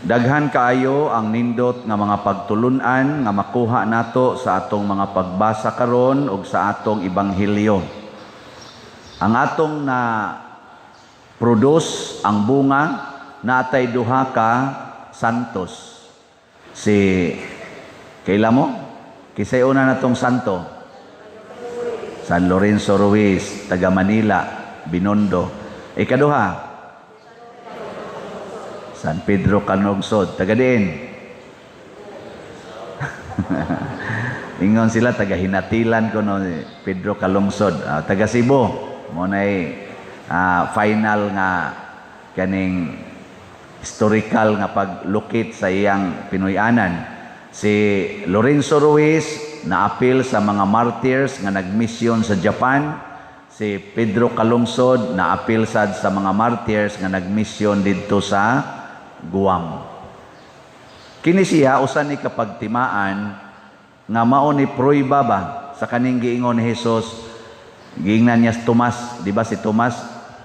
Daghan kaayo ang nindot nga mga pagtulunan nga makuha nato sa atong mga pagbasa karon ug sa atong ebanghelyo. Ang atong na produce ang bunga, natay duha ka santos. Si kaila mo? Kisay una natong santo? San Lorenzo Ruiz, taga Manila, Binondo. Ikaduha, San Pedro Calungsod, taga diin. Ingon sila taga Hinatilan ko no Pedro Calungsod, taga Cebu. Mo nay final nga kaning historical nga paglukit sa iyang Pinoy-anan. Si Lorenzo Ruiz naapil sa mga martyrs nga nagmisyon sa Japan. Si Pedro Calungsod naapil sad sa mga martyrs nga nagmisyon didto sa Guam. Kini siya usa ni kapagtimaan nga mao ni prueba ba sa kaning giingon ni Jesus. Giingnan niya si Tomas, di ba si Tomas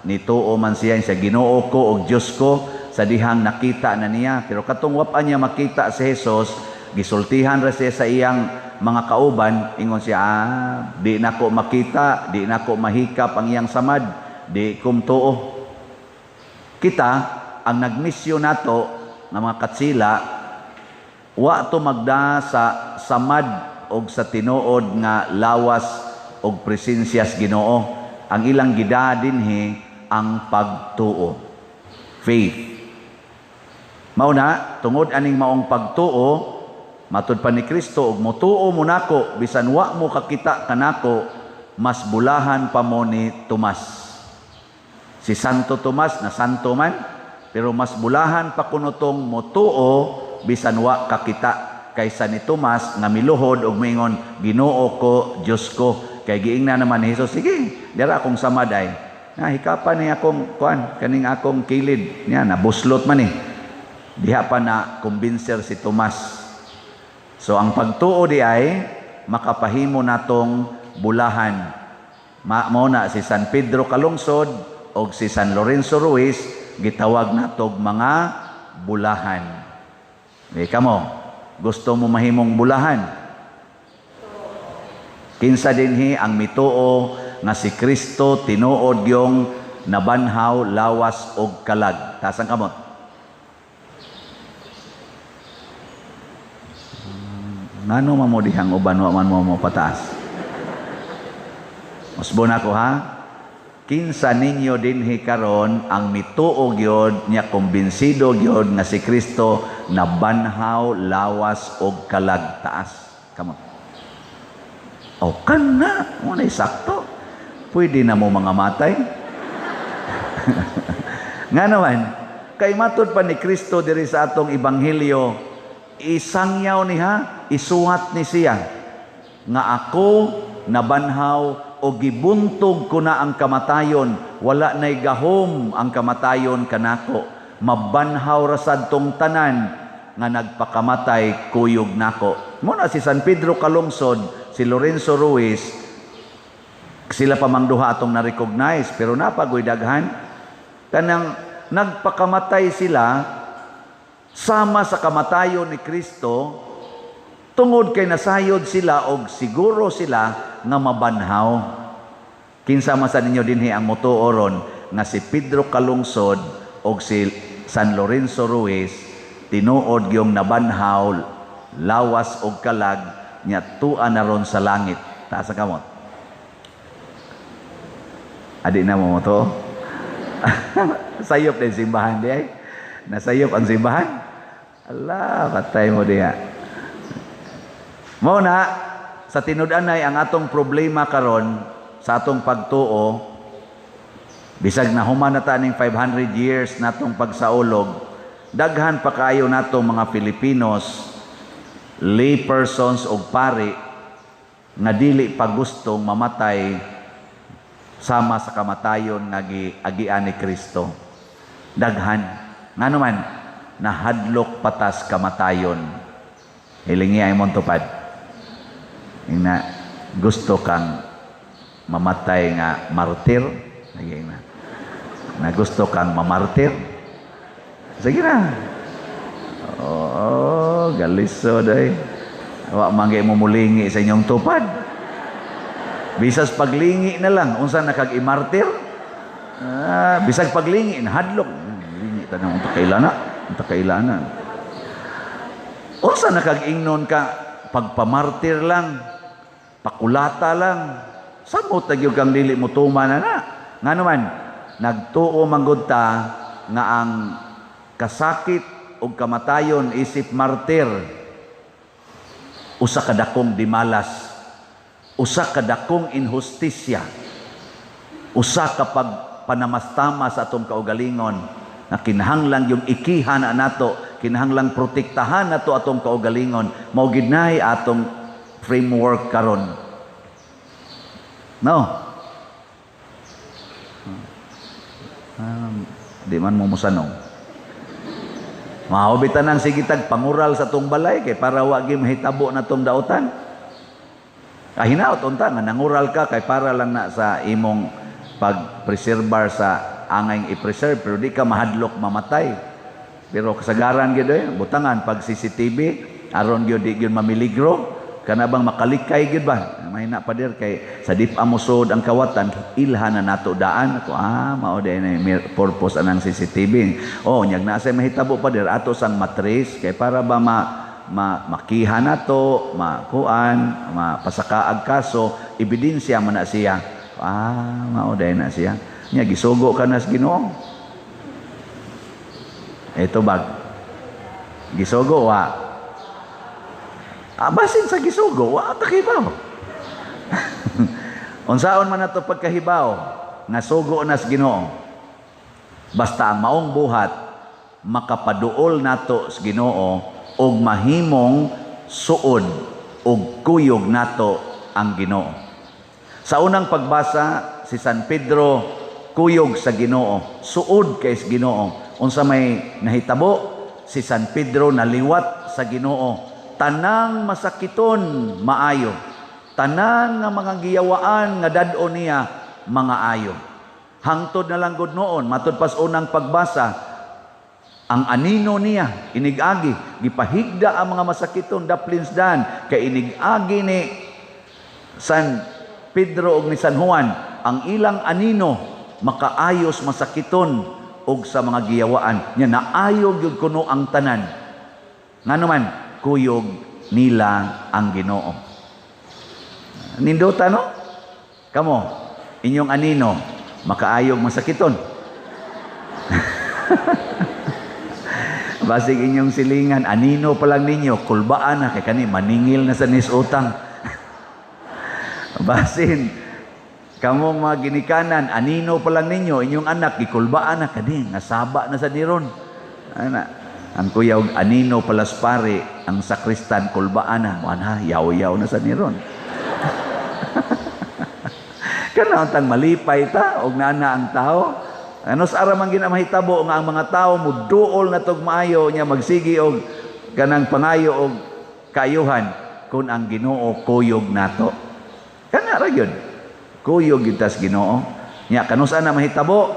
nituo man siya sa Ginoo ko ug Dios ko sa dihang nakita na niya, pero katong wa pa niya makita si Jesus, gisultihan ra siya sa iyang mga kauban. Ingon siya, "Ah, di nako makita, di nako mahikap ang iyang samad, di ko mutuo." Kita ang nagmisyon nato nga mga katsila, wa to magda sa samad og sa tinuod nga lawas og presensya sa Ginoo. Ang ilang gida dinhi ang pagtuo, faith. Mao na tungod aning maong pagtuo, matud pa ni Kristo, "Og motuo mo nako bisan wa mo kakita kanako, mas bulahan pa mo ni Tomas." Si Santo Tomas na santo man, pero mas bulahan pa kuno tong motuo bisan wa kakita kaysa ni Tomas nga miluhod og moingon, "Ginoo ko, Dios ko." Kay giingna naman ni Jesus, "Sige, dira akong samad ay. Na hikapan ni akong kuan, kaning akong kilid." Niya nabuslot man eh. Diha pa na kumbinser si Tomas. So ang pagtuo di ay makapahimo natong bulahan. Mao na si San Pedro Calungsod og si San Lorenzo Ruiz gitawag natog mga bulahan. Eh, kamo, gusto mo mahimong bulahan? Kinsa dinhi ang mituo nga si Kristo tinuod yung nabanhaw lawas og kalag? Taas ang kamot. Ngano man mo dihang uban wa man mo mo pataas? Usbon ako ha. Kinsa ninyo dinhi karon ang mituo gyud nya kumbinsido gyud nga si Kristo nabanhaw lawas og kalag? Taas kamot. O kana mo na sakto. Pwede na mo mga matay. Nga naman, kay matud pa ni Kristo diri sa atong ebanghelyo, isangyaw niya, isuwat ni siya nga ako nabanhaw o gibuntog ko na ang kamatayon, wala na'y gahom ang kamatayon kanako. Mabanhaw ra sad tong tanan nga nagpakamatay kuyog nako. Mo na si San Pedro Calungsod, si Lorenzo Ruiz, sila pa mang duha atong na-recognize, pero napagoy daghan kanang nagpakamatay sila sama sa kamatayon ni Kristo tungod kay nasayod sila og siguro sila nga mabanhaw. Kinsa man sa ninyo dinhi ang motuo ron nga si Pedro Calungsod og si San Lorenzo Ruiz tinuod yung nabanhaw lawas og kalag nya tua na ron sa langit? Taas ang kamot. Adi na mo to. Sayop din simbahan di ay. Nasayop ang simbahan. Allah, patay mo diha. Mao na sa tinud-anay ang atong problema karon sa atong pagtuo, bisag na human na ta ning 500 years natong pagsaulog, daghan pa kaayo natong mga Filipinos, lay persons og pari nga dili pa gustong mamatay sama sa kamatayon nga giagian ni Kristo. Daghan. Ngano man, nahadlok patas kamatayon. Hilingi ay mong tupad. Ina, gusto kang mamatay nga martir? Sige na. Na gusto kang mamartir? Sige na. Oh, galisod ay. Wa man mo mulingi sa inyong tupad. Bisas paglingi na lang, unsa na kag imartir? Ah, bisag paglingi, nahadlok. Lingi tanong, unta kailana, unta kailana. Unsa na kag ingnon ka, pagpamartir lang, pakulata lang, samot na gyud kang dili mo tuman na na. Nga naman, nagtuo manggod ta nga ang kasakit og kamatayon isip martir usa ka dakong dimalas, usa ka dakong inhustisya, usa ka pagpanamastama sa atong kaugalingon na kinahanglan yung ikiha na nato, kinahanglan protektahan nato atong kaugalingon. Mao gid nay atong framework karon, no? Di man mo musanong. Mao bitan ang sige tag pangural sa tong balay kay para wa gyud mahitabo na tong dautan. Ah, hinaot unta nga nangural ka kay para lang na sa imong pag-preserbar sa angay i-preserve, pero di ka mahadlok mamatay. Pero kasagaran gyud eh, butangan pag CCTV aron gyud di gyud mamiligro, kana bang makalikay gyud ba? Mahina pa dir kay sa dip amosod ang kawatan, ilha na nato daan ako. Ah, mao di na purpose anang CCTV. Oh, nyag na say mahitabo pa dir ato sang matris kay para ba ma, ma makiha nato, makuan, mapasakaag kaso, ebidensya man na siya. Ah, mao di na siya. Nya gisugo ka na sa Ginoo. Ito bag. Gisugo wa. Ah, basin sa gisugo, wa ta kibaw. Unsaon man nato pagkahibaw nga sugo na sa Ginoo? Basta ang maong buhat makapaduol nato sa Ginoo og mahimong suod og kuyog nato ang Ginoo. Sa unang pagbasa, si San Pedro kuyog sa Ginoo, suod kay sa Ginoo. Unsa may nahitabo, si San Pedro naliwat sa Ginoo. Tanang masakiton maayo, tanan nga mga giyawaan nga dad-on niya mga ayo. Hangtod na lang gud noon, matud pas unang pagbasa, ang anino niya inigagi, gipahigda ang mga masakiton daplins dan kay inigagi ni San Pedro og ni San Juan ang ilang anino makaayos masakiton og sa mga giyawaan nya. Naayo gyud kuno ang tanan. Ngano man, kuyog nila ang Ginoo. Nindota, no? Kamo, inyong anino makaayog masakiton. Basig inyong silingan, anino pa lang ninyo, kulbaan na kay kani maningil na sa nis utang. Basin kamo mga ginikanan, anino pa lang ninyo, inyong anak gikulbaan na kani nga saba na sa niron. Ana, ang kuya og anino palas pare, ang sakristan kulbaan na, ha, yaw-yaw na sa niron. Kana tang malipay ta og naana ang tao. Ano sa ara man ginamahitabo nga ang mga tao muduol na tog maayo nya magsigi og kanang pangayo og kaayuhan kun ang Ginoo kuyog nato. Kana ra gyud. Kuyog gyud tas Ginoo. Nya kanus-a na mahitabo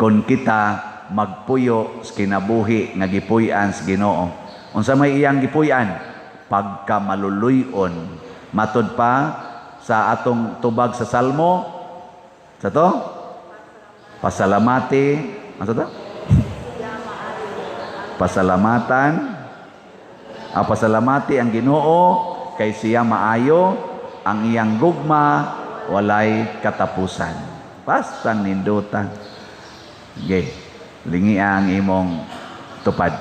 kun kita magpuyo sa kinabuhi nga gipuy-an sa Ginoo. Unsa may iyang gipuy-an? Pagkamaluluy-on. Matod pa sa atong tubag sa Salmo, sa to? Pasalamati, ano to? Pasalamatan. Ah, pasalamati ang Ginoo kay siya maayo, ang iyang gugma walay katapusan. Basta nindutan. Okay. Lingi ang imong tupad.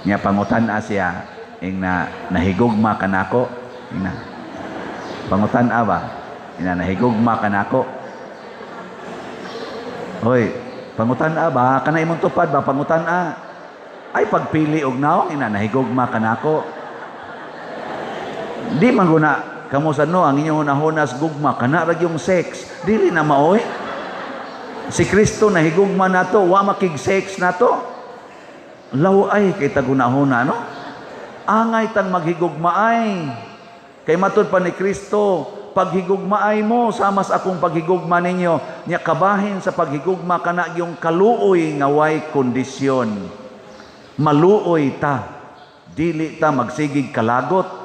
Nya pangutan-a siya ing na nahigugma kanako. Ing na pangutan-a ba? Ing na nahigugma kanako. Hoy, pangutan-a ba? Kana imong tupad ba? Pangutan-a. Ay pagpili og naong ina nahigugma kanako. Di man guna kamo sa no ang inyong hunahunas gugma kana ra yung sex. Dili na maoy. Si Kristo nahigugma nato, wa makig sex nato. Law ay kay tagunahuna, no? Angay tang maghigugma ay. Kay matud pa ni Kristo, paghigugmaay mo sama sa akong paghigugma ninyo. Nya kabahin sa paghigugma kana yung kaluoy nga way kondisyon. Maluoy ta, dili ta magsigig kalagot.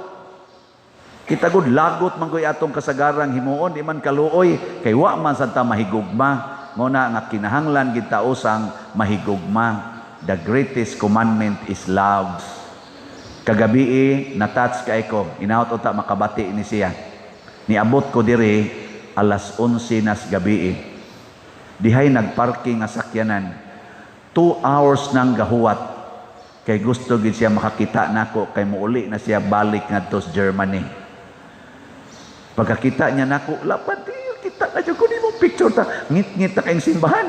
Kita gud, lagot man koy atong kasagarang himuon, di man kaluoy, kay wa man sad ta mahigugma. Mao na nga kinahanglan gid ta usang mahigugma. The greatest commandment is love. Kagabi na-touch kay ko, inawat unta makabati ni siya. Niabot ko diri alas 11 nas gabi. Dihay nagparking nga sakyanan. 2 hours nang gahuwat kay gusto gid siya makakita nako, kay muuli na siya balik ngadto sa Germany. Pagkakita niya nako, "Lapad, kita na jud ko nimo, picture ta." Ngit-ngit na kayong simbahan.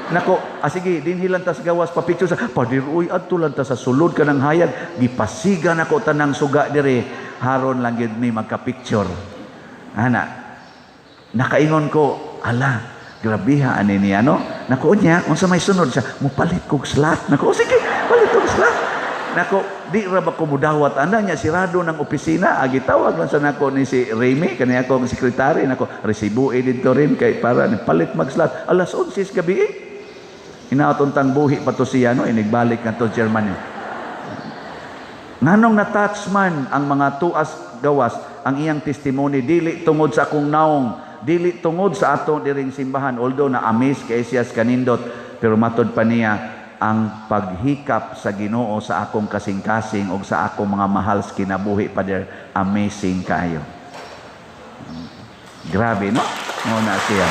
Nako, ah, sige, dinhi lang ta sa gawas pa picture sa. "Pader, uy, adto lang ta sa sulod ka ng hayag." Gipasiga nako tanang suga dire. Haron lang gid mi magka-picture. Ana. Nakaingon ko, "Ala, grabiha ani niya, no?" Nako niya, unsa may sunod siya, "Mupalit kog slot." Nako, "Oh, sige, palit kog slot." Nako, di ra ba ko mudawat ana niya, sirado ng opisina, agi tawag lang sa nako ni si Remy, kani akong sekretary nako, resibo didto rin kay para ni palit mag slot alas 11 sa gabi. Eh. Inaton tang buhi pa to siya, no, inigbalik na to Germany. Nganong na-touch man ang mga tuas gawas ang iyang testimony, dili tungod sa akong naong, dili tungod sa atong diring simbahan, although na amaze kay siya sa kanindot, pero matod pa niya ang paghikap sa Ginoo sa akong kasing-kasing o sa akong mga mahal sa kinabuhi, Pader, amazing kayo. Grabe, no? Mao na siya.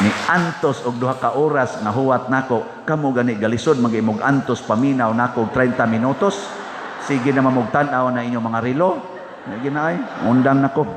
Ni antos og 2 ka oras nga huwat nako. Kamo gani, galisod mag-imog antos paminaw nako og 30 minutos. Sige na mamog tan-aw na inyong mga relo. Ginay, undang nako.